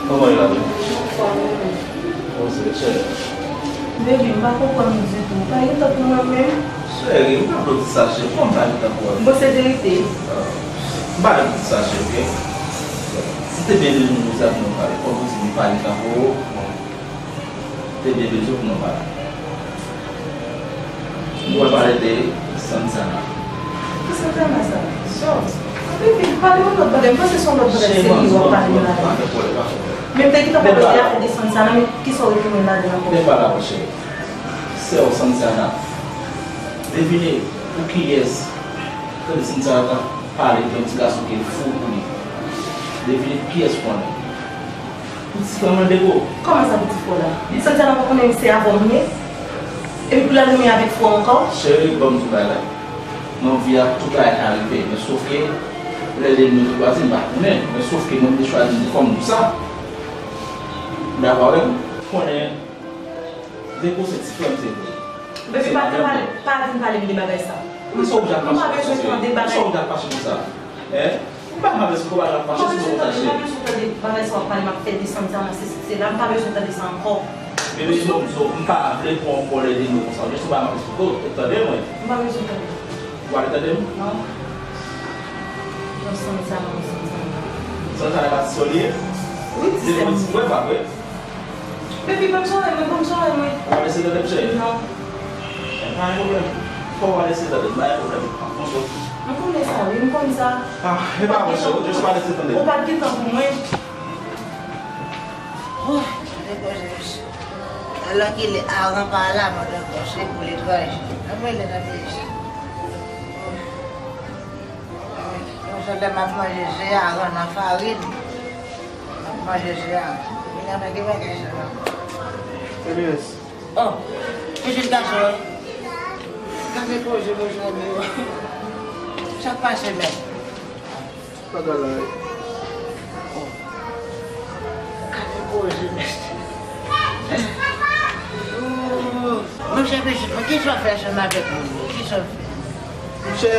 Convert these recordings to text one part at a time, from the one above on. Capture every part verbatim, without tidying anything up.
Kòman w ye la, baby? Anfòm, wi. Kòman se, cheri? Baby, m pa konprann ou ditou. Ou pa gen tan pou mwen menm? Cheri, m pa vle w di sa, cheri. Kòman m pa gen tan pou ou? Bon, se verite. Ah, m pa vle w di sa, cheri, oke? M te byen bezwen w pou sa pou nou pale. Kòm ou di m pa gen tan pou ou, m te byen bezwen pou nou pale. Nou pral pale de Sansana. Ki Sansana sa? Sè w. Baby, pale yon lòt bagay. M panse se yon lòt bagay serye w ap pale m la. Pa fè pwoblèm, pa fè pwoblèm. Men m te gentan pale de afè de Sansana, men kisa w retounen ladan l ankò? Men pa la, monchè. Sè w Sansana. Devine pou kiyès. Tande Sansana t ap pale de yon ti gason ke l fou pou li. Devine pou kiyès ou konnen. Pou ti frè mwen, Dego. Kòman sa, pou ti frè w la? Sansana pa konnen se avè w m ye? Epi pou l al renmen avèk frè w ankò? Cheri, ban m di w bagay la. Nan vi a, tout bagay ka rive. Men sòf ke, lè de nou te kwaze, m pa konnen. Men sòf ke mwen, m te chwazi m kòm konsa. Ou dakò avè m? Konnen, Dego se ti frè m, se vre. Baby, pa vin pale, pa vin pale m de bagay sa. Kisa w vle fache konsa, cheri? Kisa w vle fache konsa? M pa bezwen tande bagay. Kisa w vle fache konsa? Hein? M pa, m pa bezwen konprann, m pa bezwen tande, m pa bezwen tande bagay sa w ap pale, m ap fè desann sa nan sesi sela, m pa bezwen tande sa ankò. Bebe, m di w, m pa vle pran yon kòlè de nou konsa. Jis yon bagay m ap eksplike w, ou tande mwen? M pa bezwen tande. Ou pa vle tande m? Non. Non, Sansana, non, Sansana. Sansana pa ti sè w li ye? Wi, ti sè m li ye. Depi w ti frè, pa vre? Baby, ban m zòrèy mwen, ban m zòrèy mwen. Ou pa lese tande m, cheri? Non. Pa gen pwoblèm. Fò w pa lese tande m, pa gen pwoblèm. Ap pran sòti. Mwen konnen sa, wi, mwen konnen sa. Ah, e pa vre, cheri, ou jis pa lese tande m. Ou pa t gen tan pou mwen. Oh, depoze misye. Alò ki lè Aran pa la, mwen dakò, se pou letranje. Anmwey, lè nan peyi sa. Yon sèl lè m ap manje, se Aran nan farin. M ap manje, se Aran. Vin avèk e bagay sa la. Elias. Oh, pitit gason an. Gade koze, monchè, men. Sa k pase menm? Bagay la. Oh. Gade koze, mesye. Oh. Monchè, pitit mwen, kisa w fè ansanm avèk moun yo? Kisa w fè? Monchè,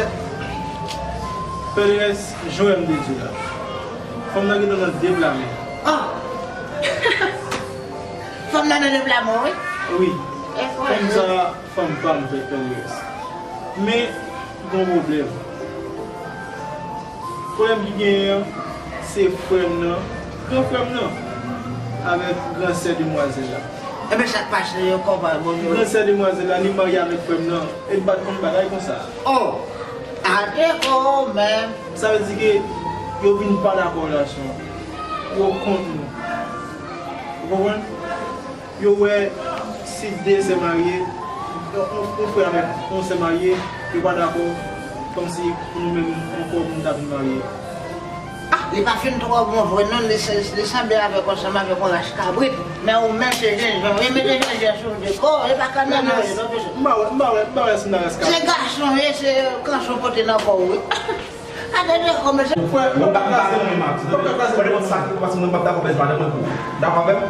Pèlerès, jan w wè m te di w la. Fanm nan gentan nan de pla men. Oh! Fanm nan nan de pla men, wi. Wi. Fanm sa, fanm pa m, Pèlerès. Men, gon pwoblèm. Pwoblèm ki genyen an, se frè m nan, gran frè m nan, avèk gran sè demwazèl la. Ebyen, sa k pase yo, kòman, bon, yo? Gran sè demwazèl la, li marye avèk frè m nan, e li pa t konn bagay konsa. Oh! Ate ko menm. Sa vle di ke yo vin pa dakò relasyon an. Yo kont nou. Ou konprann? Yo wè si de sè marye, yon, yon, yon frè avèk yon sè marye, yo pa dakò, kòmsi pou nou menm ankò pou nou ta vin marye. Ah, li pa fin twò bon vre non, li se, li sanble avèk, ansanm avèk yon ras kabrit. Men ou menm se jènjan, wi, mete jènjan sou w de kò, e pa kanmenm non, mesye. M pa wè, m pa wè, m pa wè si m nan ras kabrit. Se gason w ye, se kanson w pote nan kò w, wi. Gade de kò, mesye. Frè, mwen pa kraze non, mwen pa kraze. Fò depann sa ki pase, mwen pa dakò bèz madanm mwen pou ou. Dakò avè m?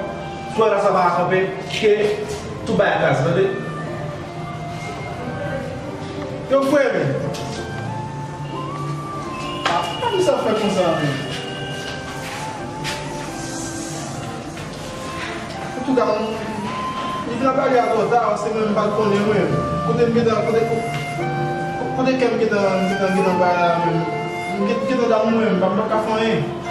Swa la sa pa kanpe, ke tout bagay kraze, tande? Yo, frè, men. Pa di sa fè konsa, men. Antouka, m, m, m vin ap lage a twò ta, se mwen m pa t konnen, mwen. Kote m gentan, kote, kote kè m gentan, gentan, gentan bay la, mwen. M gen-, gentan damou, mwen, m pa, m pa ka fè anyen.